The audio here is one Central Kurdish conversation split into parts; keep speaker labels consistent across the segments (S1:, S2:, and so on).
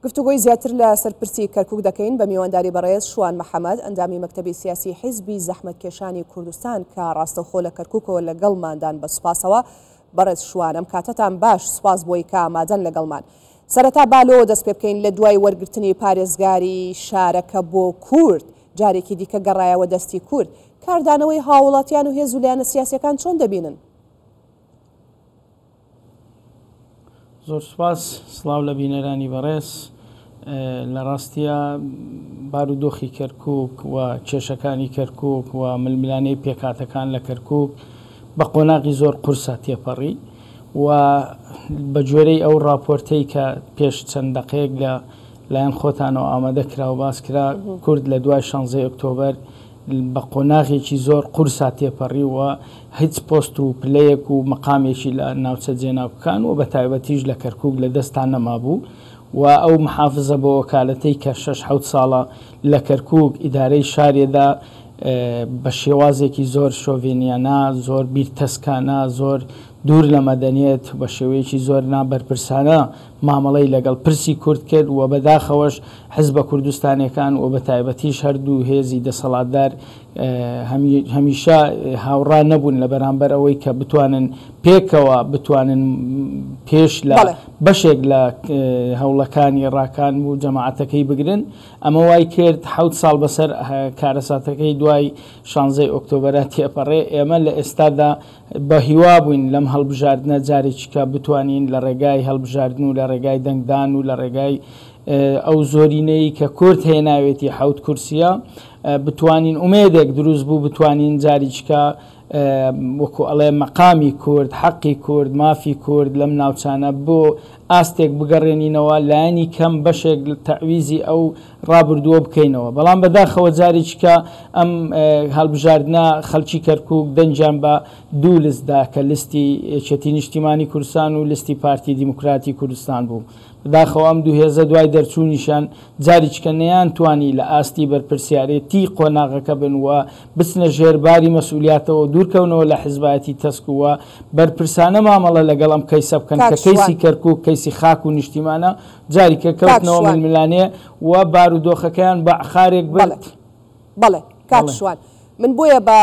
S1: گفتوگۆی زیاتر لە سەر پرسی کەرکوک دەکەین بە میوانداری بەڕێز شوان محەمەد ئەندامی مەکتەبی سیاسی حیزبی زەحمەتکێشانی کوردستان کە ڕاستەوخۆ لە کەرکوکەوە لەگەڵماندان بە سوپاسەوە بەڕێز شوان ئەم کاتەتان باش سوپاس بۆی کە ئامادەن لەگەڵمان سەرەتا با لۆوە دەست پێ بکەین لە دوای وەرگرتنی پارێزگاری شارەکە بۆ کورد جارێکی دیکە گەڕایەوە دەستی کورد کاردانەوەی هاوڵاتیان و هێز و لایەنە سیاسیەکان چۆن دەبینن؟
S2: زۆر سوپاس، سڵاو لە بینەرانی بەڕێز. لە ڕاستیا بارودۆخی کەرکووک و کێشەکانی کەرکووک و ململانێی پێکهاتەکان لە کەرکووک بە قۆناغی زۆر قورسا تێپەڕی و بە گوێرەی ئەو ڕاپۆرتەی کە پێش چەند دەقەیەک لە لایەن خۆتانەوە ئامادە کرا و باس کرا کورد لە دوای شانزەی ئۆکتۆبەر بە قۆناغێکی زۆر قورسا تێپەڕی و هیچ پۆست و پلەیەک و مەقامێکی لە ناوچە جێناوکەکان و بە تایبەتیش لە کەرکوک لە دەستا نەمابوو و ئەو محافزە بە وەکالەتەی کە شەش حەوت ساڵە لە کەرکوک ئیدارەی شارێدا بە شێوازێکی زۆر شۆڤێنیانە، زۆر بیرتەسکانە، زۆر دوور لە مەدەنیەت بە شێوەیەکی زۆر نابەرپرسانە مامەڵەی لەگەڵ پرسی کورد کرد و بەداخەوەش حزبە کوردستانیەکان و بەتایبەتیش هەردوو هێزی دەسەڵاتدار هەمیشە هاوڕا نەبوون لە بەرامبەر ئەوەی کە بتوانن پێکەوە بتوانن پێش لە بەشێک لە هەوڵەکانی ڕاکان و جەماعەتەکەی بگرن. ئەمە وای کرد حەوت ساڵ بەسەر کارەساتەکەی دوای شانزەی ئۆکتۆبەرا تێپەڕێ. ئێمە لە ئێستادا بە هیوا بووین لەم هەڵبژاردنە جارێکیکە بتوانین لە ڕێگای هەڵبژاردن و لە ڕێگای دەنگدان و لە ڕێگای ئەو زۆرینەی کە کورد هێناوێتی حەوت کورسیە بتوانین ئومێدێک دروست بوو بتوانین جاریچکە وەکو ئەڵێ مەقامی کورد حەقی کورد مافی کورد لەم ناوچانە بۆ ئاستێک بگەڕێنینەوە لایەنی کەم بەشێک تەعویزی ئەو ڕابردووە بکەینەوە بەڵام بەداخەوە جارێکیکە ئەم هەڵبژاردنە خەڵکی کەرکوک دەنگیان بە دوو لست دا کە لستی یەکێتی نیشتیمانی کوردستان و لستی پارتی دیموکراتی کوردستان بوو بەداخەوە ئەم دوو هێزە دوای دەرچوونیشیان جاریچکە نەیانتوانی لە ئاستی بەرپرسیارێتی قۆناغەکە بن و بچنە ژێر باری مەسئولیاتەوە و دوورکەونەوە لە حزبایەتی تەسک و بەرپرسانە مامەڵە لەگەڵ ئەم کەیسە بکەن
S1: کاک
S2: کە کەیسی
S1: شوان.
S2: کەرکوک کەیسی خاک و نیشتیمانە جاریکە
S1: کاک
S2: کەوتنەوە
S1: شوان.
S2: ململانێ و بارودۆخەکەیان بە خارێک
S1: بەڵێ
S2: برد.
S1: بەڵێ کاک
S2: بەڵێ.
S1: شوان من بۆیە بە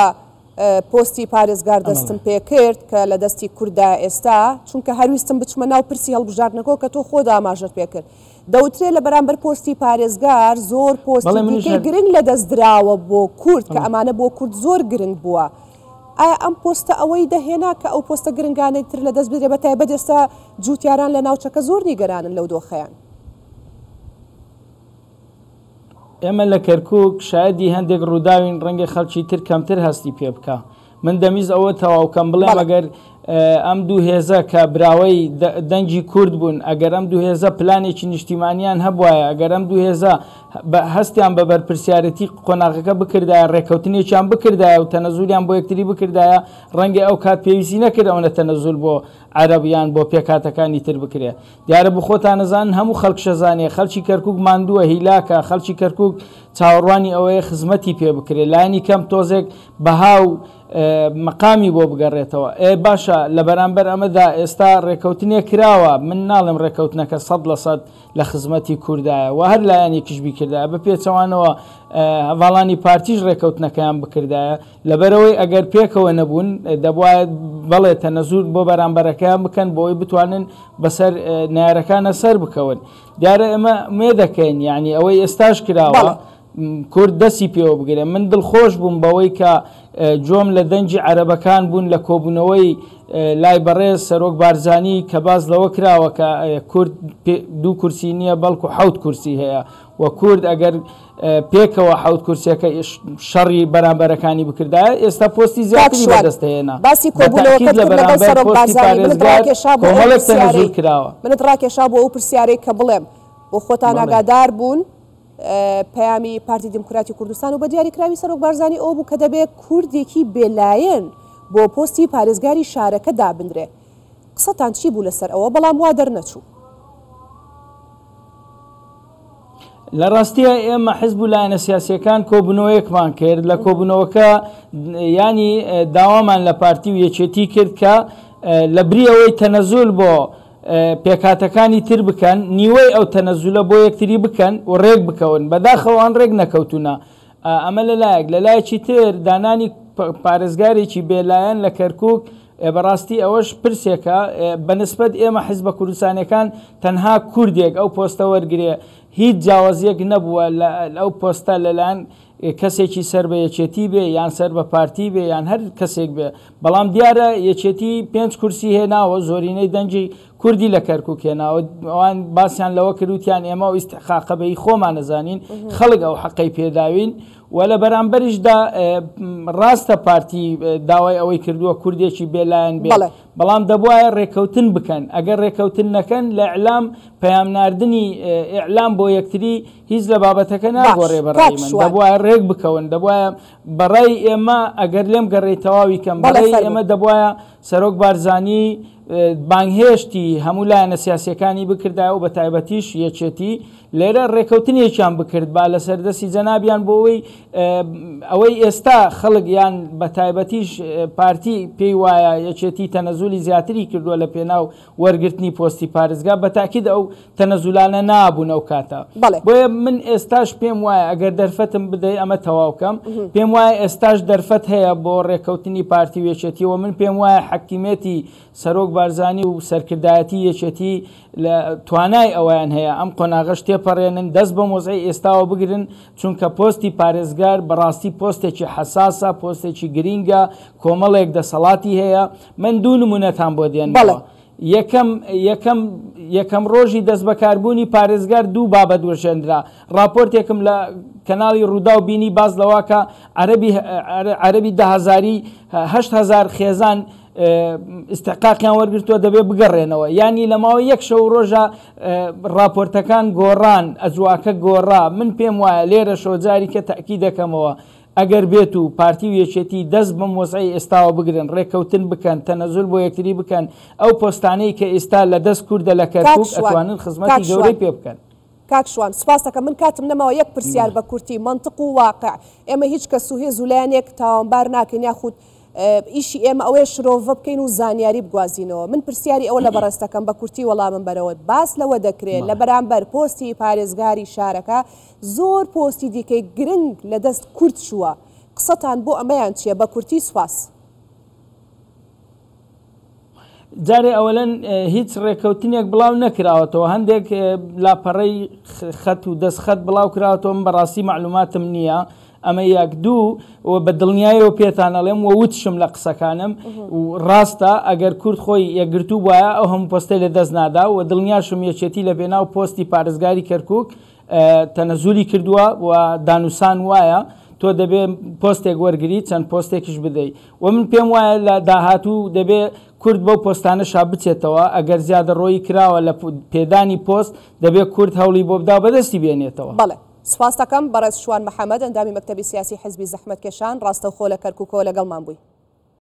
S1: پۆستی پارێزگار دەستم
S2: بەڵێ.
S1: پێکرد کە لە دەستی کوردایە ئێستا چونکە هەر ویستم بچمە ناو پرسی هەڵبژاردنەکەوە کە تۆ خۆت ئاماژەت پێکرد دەوترێ لە بەرامبەر پۆستی پارێزگار زۆر پۆستی
S2: بەڵێ منیش
S1: دیکەی
S2: هەر
S1: گرنگ لەدەست دراوە بۆ کورد کە
S2: بەڵێ.
S1: ئەمانە بۆ کورد زۆر گرنگ بووە ئایا ئەم پۆستە ئەوەی دەهێنا کە ئەو پۆستە گرنگانەی تر لەدەست بدرێ بە تایبەت ئێستا جوتیاران لە ناوچەکە زۆر نیگەرانن لەو دۆخەیان؟
S2: ئێمە لە کەرکوک شایەدی هەندێک ڕووداوین ڕەنگە خەڵکی تر کەمتر هەستی پێ بکا. من دەمویست ئەوە تەواو کەم بڵێم ئەگەر ئەم دوو هێزە کە براوەی دەنگی کورد بوون، ئەگەر ئەم دوو هێزە پلانێکی نیشتیمانیان هەبوایە، ئەگەر ئەم دوو هێزە هەستیان بە بەرپرسیارێتی قۆناغەکە بکردایە، ڕێککەوتنێکیان بکردایە و تەنەزولیان بۆ یەکتری بکردایە، ڕەنگە ئەو کات پێویستی نەکرد ئەونە تەنەزول بۆ عەرەب یان بۆ پێکهاتەکانی تر بکرێ. دیارە بخۆتان ئەزانن هەموو خەڵکش ئەزانێ خەڵکی کەرکوک ماندووە هیلاکە خەڵکی کەرکوک چاوەڕوانی ئەوەیە خزمەتی پێ بکرێ لایەنی کەم تۆزێک بەها و مەقامی بۆ بگەڕێتەوە ئێ باشە لە بەرامبەر ئەمەدا ئێستا ڕێکەوتنێک کراوە من ناڵێم ڕێکەوتنەکە 100% لە خزمەتی کوردایە و هەر لایەنێکیش بیکردایە بە پێچەوانەوە هەڤاڵانی پارتیش ڕێکەوتنەکەیان بکردایە لەبەرئەوەی ئەگەر پێکەوە نەبوون دەبوایە بەڵێ تەنەزول بۆ بەرامبەرەکەیان بکەن بۆ ئەوەی بتوانن بەسەر نەیارەکانە سەر بکەون. دیارە ئێمە ئومێدەکەین یعنی ئەوەی ئێستاش کراوە کورد دەستی پێوە بگرێ. من دڵخۆش بووم بەوەی کە جۆم لە دەنگی عەرەبەکان بوون لە کۆبوونەوەی لای بەڕێز سەرۆک بارزانی کە باس لەوە کراوە کە کورد دوو کورسی نییە بەڵکو حەوت کورسی هەیە و کورد ئەگەر پێکەوە حەوت کورسیەکە شەڕی بەرامبەرەکانی بکردایە ئێستا پۆستی
S1: کاک
S2: زیاتری
S1: شوان
S2: بەدەست دەهێنا
S1: باسی
S2: بە تەئکید
S1: کۆبوونەوەکەت
S2: لە
S1: کرد لەگەڵ
S2: بەرامبەر
S1: سەرۆک
S2: پۆستی
S1: بارزانی منت
S2: پارێزگار
S1: ڕاکێشا بۆ ئەو
S2: کۆمەڵێک
S1: پرسیارەی
S2: تەنەزول کراوە.
S1: منت ڕاکێشا بۆ ئەو پرسیارەی کە بڵێم بۆ خۆتان
S2: بەڵێ.
S1: ئاگادار بوون پەیامی پارتی دیموکراتی کوردستان و بە دیاریکراوی سەرۆک بارزانی ئەوە بوو کە دەبێ کوردێکی بێلایەن بۆ پۆستی پارێزگاری شارەکە دابنرێ قسەتان چی بوو لەسەر ئەوە بەڵام وا دەرنەچوو.
S2: لە ڕاستیە ئێمە حزب و لایەنە سیاسیەکان کۆبوونەوەیەکمان کرد لە کۆبوونەوەکە ینی داوامان لە پارتی و یەکێتی کرد کە لە بری ئەوەی تەنەزول بۆ پێکهاتەکانی تر بکەن، نیوەی ئەو تەنەزولە بۆ یەکتری بکەن و ڕێک بکەون، بەداخەوە ئەوان ڕێک نەکەوتوونە. ئەمە لە لایەک، لە لایەکی تر دانانی پارێزگارێکی بێلایەن لە کەرکووک، بەڕاستی ئەوەش پرسێکە بە نسبەت ئێمە حیزبە کوردستانیەکان تەنها کوردێک ئەو پۆستە وەرگرێ هیچ جیاوازیەک نەبووە لە ئەو پۆستە لەلایەن کەسێکی سەر بە یەکێتی بێ یان سەر بە پارتی بێ یان هەر کەسێک بێ، بەڵام دیارە یەکێتی 5 کورسی هێناوە، زۆرینەی دەنگی کوردی لە کەرکوک هێناوە، ئەوان باسیان لەوە کرد وتیان ئێمە ئەو ئیستحقاقە بە هی خۆمان ئەزانین، خەڵک ئەو حەقەی پێداوین و لە بەرامبەریشدا ڕاستە پارتی داوای ئەوەی کردووە کوردێکی بێلایەن بێ، بەڵام دەبوایە ڕێکەوتن بکەن، ئەگەر ڕێکەوتن نەکەن لە ئیعلام پەیام ناردنی ئیعلام بۆ یەکتری هیچ لە بابەتەکە ناگۆڕێ بەڕای من دەبوایە ڕێک بکەون، دەبوایە بەڕای ئێمە ئەگەر لێم گەڕێی تەواوی کەم بەڕای ئێمە دەبوایە سەرۆک بارزانی بانگهێشتی هەموو لایەنە سیاسیەکانی بکردایە و بە تایبەتیش یەکێتی لێرە ڕێکەوتنێکیان بکردبا لەسەر دەستی جەنابیان بۆ ئەوەی ئەوەی ئێستا خەڵک یان بە تایبەتیش پارتی پێی وایە یەکێتی تەنەزولی زیاتری کردووە لە پێناو وەرگرتنی پۆستی پارێزگا بە تاکید ئەو تەنەزولانە نابوون ئەو کاتە. بۆیە من ئێستاش پێم وایە ئەگەر دەرفەتم بدەی ئەمە تەواو کەم، پێم وایە ئێستاش دەرفەت هەیە بۆ ڕێککەوتنی پارتی و یەکێتی و من پێم وایە حەکیمێتی سەرۆک بارزانی و سەرکردایەتی یەکێتی لە توانای ئەوەیان هەیە ئەم قۆناغەش تێپەڕێنن، دەست بەم وەزعەی ئێستاوە بگرن، چونکە پۆستی پارێزگار بەڕاستی پۆستێکی حەساسە، پۆستێکی گرینگە، کۆمەڵێک دەسەڵاتی هەیە. من دوو نمونەتان بۆ دێنمەوە. یەکەم یەکەم یەکەم ڕۆژی دەستبەکاربوونی پارێزگار دوو بابەت وەشێندرا. ڕاپۆرتێکم لە کەناڵی ڕووداو بینی باس لەوە کە عەرەبی عەرەبی 10,000ی 8,000 خێزان ئیستحقاقیان وەرگرتووە دەبێ بگەڕێنەوە. یانی لە ماوەی یەک شەو ڕۆژە ڕاپۆرتەکان گۆڕان، ئەجواکە گۆڕا. من پێم وایە لێرەشەوە جاریکە تەئکید دەکەمەوە ئەگەر بێت و پارتی و یەکێتی دەست بەم وەزعەی ئێستاوە بگرن، ڕێککەوتن بکەن، تەنەزول بۆ یەکتری بکەن، ئەو پۆستانەی کە ئێستا لە دەست کوردە لە کەرکوک ئەتوانن خزمەتی گەورەی پێ بکەن.
S1: کاک شوان سوپاست دەکەم من کاتم نەماوە یەک پرسیار بە کورتی مەنتق و واقع ئێمە هیچ کەس و هێز و لایەنێک تاوانبار ناکەین یاخود ئیشی ئێمە ئەوەیە شرۆڤە بکەین و زانیاری بگوازینەوە من پرسیاری ئەوە لە بەڕێزت دەکەم بە کورتی وەڵامم بەرەوە باس لەوە دەکرێت لە بەرامبەر پۆستی پارێزگاری شارەکە زۆر پۆستی دیکەی گرنگ لە دەست کورد چووە قسەتان بۆ ئەمەیان چیە بە کورتی سوپاس.
S2: جارێ ئەوەلەن هیچ ڕێکەوتنێک بڵاو نەکراوەتەوە هەندێک لاپەڕەی خەت و دەست خەت بڵاو کراوەتەوە من بەڕاستی مەعلوماتم نییە ئەمە یەک دوو و بە دڵنیایەوە پێتان ئەڵێم و وتشم لە قسەکانم و ڕاستە ئەگەر کورد خۆی یەکگرتوو بوایە ئەو هەموو پۆستەی لە دەست نادا و دڵنیاشم یەکێتی لە پێناو پۆستی پارێزگاری کەرکوک تەنەزولی کردووە و دانوسان وایە تۆ دەبێ پۆستێک وەرگری چەند پۆستێکیش بدەی و من پێم وایە لە داهاتوو دەبێ کورد بەو پۆستانەشا بچێتەوە ئەگەر زیادەڕۆیی کراوە لە پێدانی پۆست دەبێ کورد هەوڵی بۆ بدا و بەدەستی بێنێتەوە.
S1: بەڵێ سوپاستەکەم بەڕێز شوان محەمەد ئەندامی مەکتەبی سیاسی حزبی زەحمەتکێشان ڕاستەوخۆ لە کەرکوکەوە لەگەڵمان بووی.